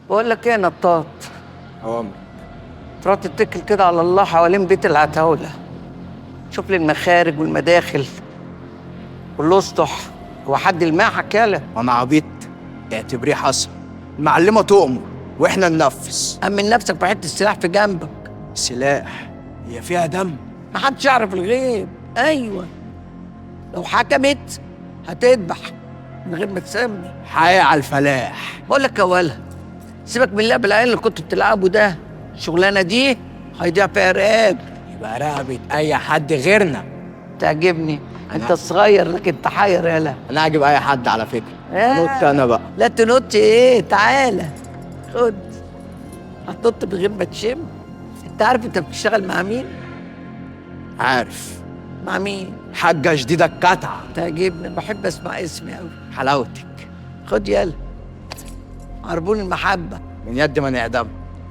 بقول لك ايه يا نطاط؟ اوامر. تروح تتكل كده على الله حوالين بيت العتاولة، شوف لي المخارج والمداخل والاسطح. هو حد الماحك يالا؟ انا عبيط؟ اعتبريه حصل. المعلمة تؤمر واحنا ننفذ. أمن نفسك بحته السلاح في جنبك. سلاح؟ هي فيها دم؟ محدش يعرف الغيب. ايوه، لو حكمت هتذبح من غير ما تسمي. حي على الفلاح. بقول لك يا ولا، سيبك من لعب العيال اللي كنتوا بتلعبوا ده، الشغلانة دي هيضيع فيها رقاب. يبقى رقبة اي حد غيرنا. تعجبني انت صغير لكن تحير. يالا انا اعجب اي حد على فكرة. آه. نط انا بقى. لا تنط ايه، تعالى خد. هتنط من غير ما تشم؟ انت عارف انت بتشتغل مع مين؟ عارف. مع مين؟ حاجة جديدة الكتعه. تعجبني، بحب اسمع اسمي قوي. حلاوتك. خد يلا، عربون المحبة. من يد ما نعدم.